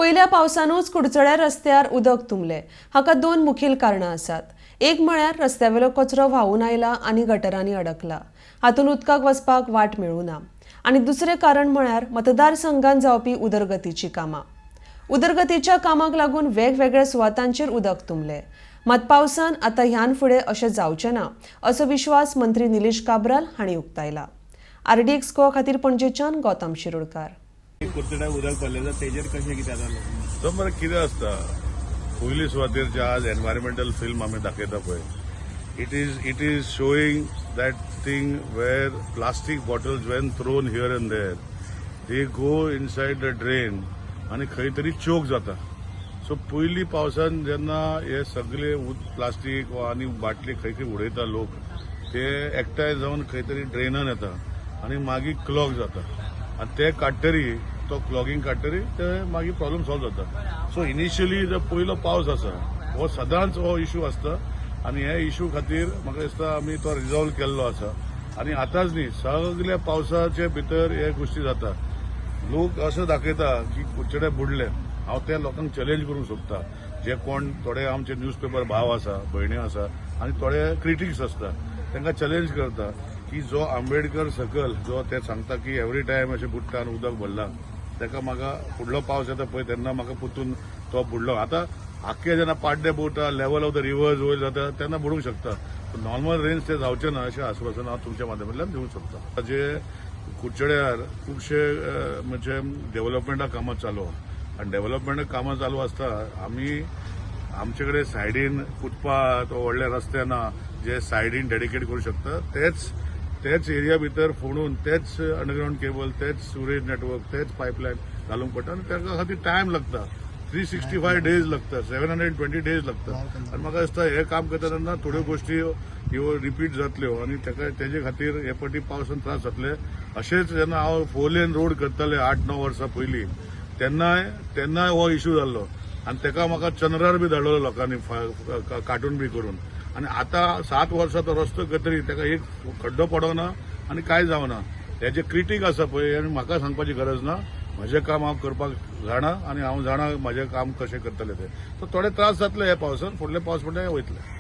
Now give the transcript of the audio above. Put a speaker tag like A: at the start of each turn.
A: पयल्या पावसानूच कुडचड्या रस्त्यार उदक तुंबलें. हाका दोन मुखेल कारणां आसात. एक म्हळ्यार रस्त्यावेलो कचरो व्हांवून आयला आनी गटरांनी अडकला, हातूंत उदकाक वचपाक वाट मेळूं ना. आनी दुसरें कारण म्हळ्यार मतदारसंघात जावपी उदरगतीचीं कामां. उदरगतीच्या कामाक लागून वेगवेगळ्या सुवातांचेर उदक तुंबलें. मात पावसान आतां ह्यान फुडें अशें जावचें ना, असो विश्वास मंत्री निलेश काब्राल हांणी उक्तायला. आरडीएक्स गोवा खातीर पणजेच्यान गौतम शिरोडकार.
B: कुडचड्यार उदक पडलें, तेजेर कशें कितें जालें?
C: तो मरे कितें आसता, पयली सुवातेर जे आज एनवायरमेंटल फिल्म आमी दाखयता पळय, it is showing that thing where plastic bottles, when thrown here and there, they go inside the drain आनी खंय तरी चोक जाता. सो पयली पावसान जेन्ना हे सगळे प्लास्टीक वा आनी बाटली खंय खंय उडयता लोक, ते एकठांय जावन खंय तरी ड्रेनान येता आनी मागीर क्लॉग जाता आनी ते काडटरी, तो क्लॉगींग काडटरी ते मागीर प्रॉब्लेम सॉल्व जाता. सो इनिशियली जो पयलो पावस आसा, हो सदांच हो इशू आसता आनी हे इशू खातीर म्हाका दिसता आमी तो रिजॉल्व केल्लो आसा. आनी आतांच न्ही, सगल्या पावसाचे भितर हे गोश्टी जाता. लोक असं दाखयता की कुडचडे बुडले. हांव त्या लोकांक चॅलेंज करूंक सोदता, जे कोण थोडे आमचे न्यूज पेपर भाव आसा, भयणी आसा आनी थोडे क्रिटिक्स आसता, तांकां चॅलेंज करता की जो आंबेडकर सकल जो ते सांगता की एवरी टायम अशें बुडटा आनी उदक भरला, ताका म्हाका फुडलो पावस येता पळय तेन्ना म्हाका परतून तो बुडलो. आतां आख्खे जेन्ना पाड्डे बुडटा, लेवल ऑफ the reverse वयर जाता, तेन्ना बुडूंक शकता, पूण नॉर्मल रेन्स ते जावचे ना, अशें आश्वासन हांव तुमच्या माध्यमांतल्यान दिवंक सोदता. जे कुडचड्यार खुबशे म्हणजे डेव्हलपमेंटा कामां चालू आहा आनी डेव्हलपमेंटा कामां चालू आसता, आमी आमचे कडेन सायडीन फुटपाथ वा व्हडले रस्ते ना जे सायडीन डेडिकेट करूं शकता. तेच तेच एरिया भितर फोणून तेच अंडरग्रावंड केबल, तेच सिवरेज नेटवर्क, तेच पायपलायन घालूंक पडटा आनी ताका खातीर टायम लागता. 365 डेज लागता, 720 डेज लागता. आनी म्हाका दिसता हें काम करता तेन्ना थोड्यो गोश्टी ह्यो रिपीट जातल्यो आनी ताका तेजे खातीर हे फावटी पावसान त्रास जातले. अशेंच जेन्ना हांव फोर लेन रोड करताले 8-9 वर्सां पयलीं, तेन्नाय तेन्नाय हो इशू जाल्लो आनी ताका म्हाका चंद्रार बी धाडलेलो लोकांनी कार्टून बी करून. आनी आतां 7 वर्सां तो रस्तो करतरी ताका एक खड्डो पडना आनी कांय जावना. हेजे क्रिटीक आसा पळय, आनी म्हाका सांगपाची गरज ना. म्हजें काम हांव करपाक जाणा आनी हांव जाणा म्हजें काम कशें करतलें तें. सो थोडे त्रास जातले हे पावसान, फुडले पावस म्हणल्यार वयतले.